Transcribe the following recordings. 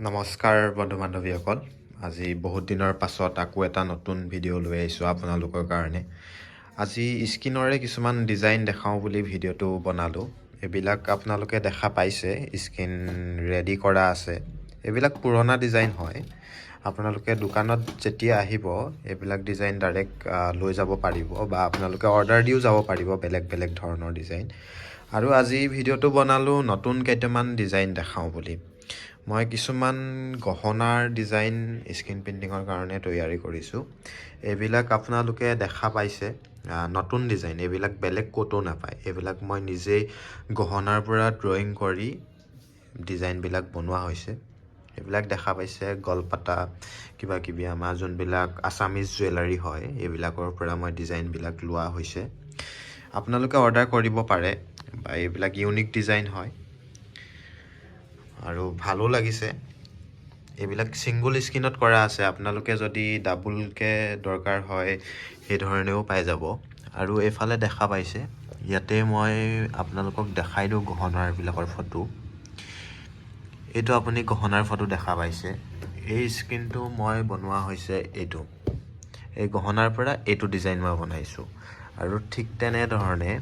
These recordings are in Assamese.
নমস্কাৰ বন্ধু বান্ধৱীসকল, আজি বহুত দিনৰ পাছত আকৌ এটা নতুন ভিডিঅ' লৈ আহিছোঁ আপোনালোকৰ কাৰণে। আজি স্কিনৰে কিছুমান ডিজাইন দেখাওঁ বুলি ভিডিঅ'টো বনালোঁ। এইবিলাক আপোনালোকে দেখা পাইছে, স্কিন ৰেডি কৰা আছে। এইবিলাক পুৰণা ডিজাইন হয়। আপোনালোকে দোকানত যেতিয়া আহিব এইবিলাক ডিজাইন ডাইৰেক্ট লৈ যাব পাৰিব বা আপোনালোকে অৰ্ডাৰ দিও যাব পাৰিব বেলেগ বেলেগ ধৰণৰ ডিজাইন। আৰু আজি ভিডিঅ'টো বনালোঁ নতুন কেইটামান ডিজাইন দেখাওঁ বুলি। মই কিছুমান গহনাৰ ডিজাইন স্ক্ৰীণ প্ৰিণ্টিঙৰ কাৰণে তৈয়াৰী কৰিছোঁ। এইবিলাক আপোনালোকে দেখা পাইছে, নতুন ডিজাইন। এইবিলাক বেলেগ ক'তো নাপায়। এইবিলাক মই নিজেই গহনাৰ পৰা ড্ৰয়িং কৰি ডিজাইনবিলাক বনোৱা হৈছে। এইবিলাক দেখা পাইছে, গলপাতা কিবা কিবি আমাৰ যোনবিলাক আছামিজ জুৱেলাৰী হয় এইবিলাকৰ পৰা মই ডিজাইনবিলাক লোৱা হৈছে। আপোনালোকে অৰ্ডাৰ কৰিব পাৰে বা এইবিলাক ইউনিক ডিজাইন হয় আৰু ভালো লাগিছে। এইবিলাক ছিংগুল স্ক্ৰীণত কৰা আছে, আপোনালোকে যদি ডাবুলকৈ দৰকাৰ হয় সেই ধৰণেও পাই যাব। আৰু এইফালে দেখা পাইছে, ইয়াতে মই আপোনালোকক দেখাই দিওঁ গহনাবিলাকৰ ফটো। এইটো আপুনি গহনাৰ ফটো দেখা পাইছে। এই স্ক্ৰীণটো মই বনোৱা হৈছে এইটো, এই গহনাৰ পৰা এইটো ডিজাইন মই বনাইছোঁ। আৰু ঠিক তেনেধৰণে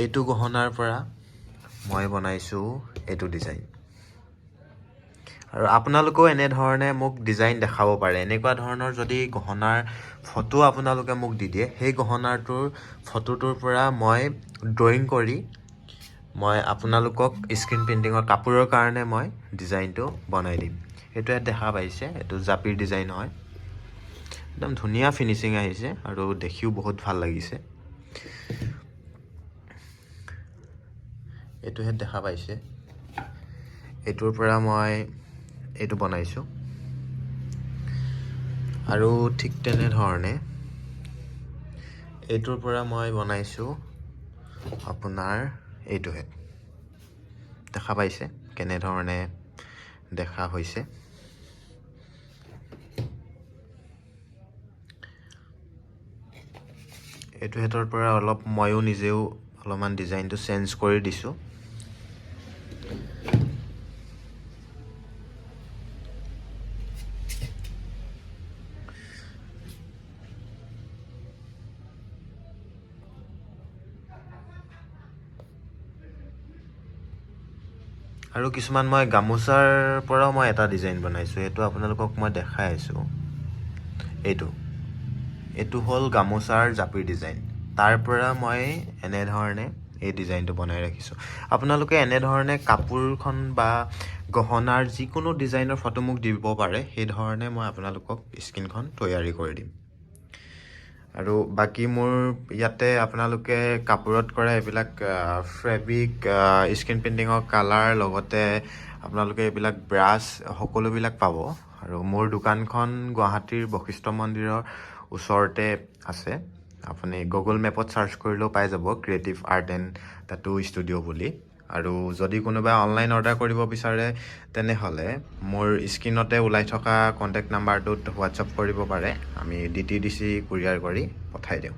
এইটো গহনাৰ পৰা মই বনাইছোঁ এইটো ডিজাইন। আৰু আপোনালোকেও এনেধৰণে মোক ডিজাইন দেখাব পাৰে। এনেকুৱা ধৰণৰ যদি গহনাৰ ফটো আপোনালোকে মোক দি দিয়ে, সেই গহনাটোৰ ফটোটোৰ পৰা মই ড্ৰয়িং কৰি মই আপোনালোকক স্ক্ৰীণ প্ৰিণ্টিঙৰ কাপোৰৰ কাৰণে মই ডিজাইনটো বনাই দিম। এইটো ইয়াত দেখা পাইছে, এইটো জাপিৰ ডিজাইন হয়। একদম ধুনীয়া ফিনিচিং আহিছে আৰু দেখিও বহুত ভাল লাগিছে। এইটোহে দেখা পাইছে, এইটোৰ পৰা মই এইটো বনাইছোঁ। আৰু ঠিক তেনেধৰণে এইটোৰ পৰা মই বনাইছোঁ আপোনাৰ এইটোহে দেখা পাইছে কেনেধৰণে দেখা হৈছে। এইটো হেতৰ পৰা অলপ ময়ো নিজেও অলপমান ডিজাইনটো চেঞ্জ কৰি দিছোঁ। আৰু কিছুমান মই গামোচাৰ পৰাও মই এটা ডিজাইন বনাইছোঁ, সেইটো আপোনালোকক মই দেখাই আছোঁ। এইটো এইটো হ'ল গামোচাৰ জাপিৰ ডিজাইন। তাৰ পৰা মই এনেধৰণে এই ডিজাইনটো বনাই ৰাখিছোঁ। আপোনালোকে এনেধৰণে কাপোৰখন বা গহনাৰ যিকোনো ডিজাইনৰ ফটো মোক দিব পাৰে, সেইধৰণে মই আপোনালোকক স্ক্ৰীণখন তৈয়াৰী কৰি দিম। আৰু বাকী মোৰ ইয়াতে আপোনালোকে কাপোৰত কৰা এইবিলাক ফেব্ৰিক, স্ক্ৰীণ প্ৰিণ্টিঙৰ কালাৰ, লগতে আপোনালোকে এইবিলাক ব্ৰাছ সকলোবিলাক পাব। আৰু মোৰ দোকানখন গুৱাহাটীৰ বশিষ্ঠ মন্দিৰৰ ওচৰতে আছে। আপুনি গুগল মেপত চাৰ্চ কৰিলেও পাই যাব, creative art and tattoo studio বুলি। আৰু যদি কোনোবাই অনলাইন অৰ্ডাৰ কৰিব বিচাৰে তেনেহ'লে মোৰ স্ক্ৰীণতে ওলাই থকা কণ্টেক্ট নাম্বাৰটোত হোৱাটছআপ কৰিব পাৰে। আমি DTDC courier কৰি পঠাই দিওঁ।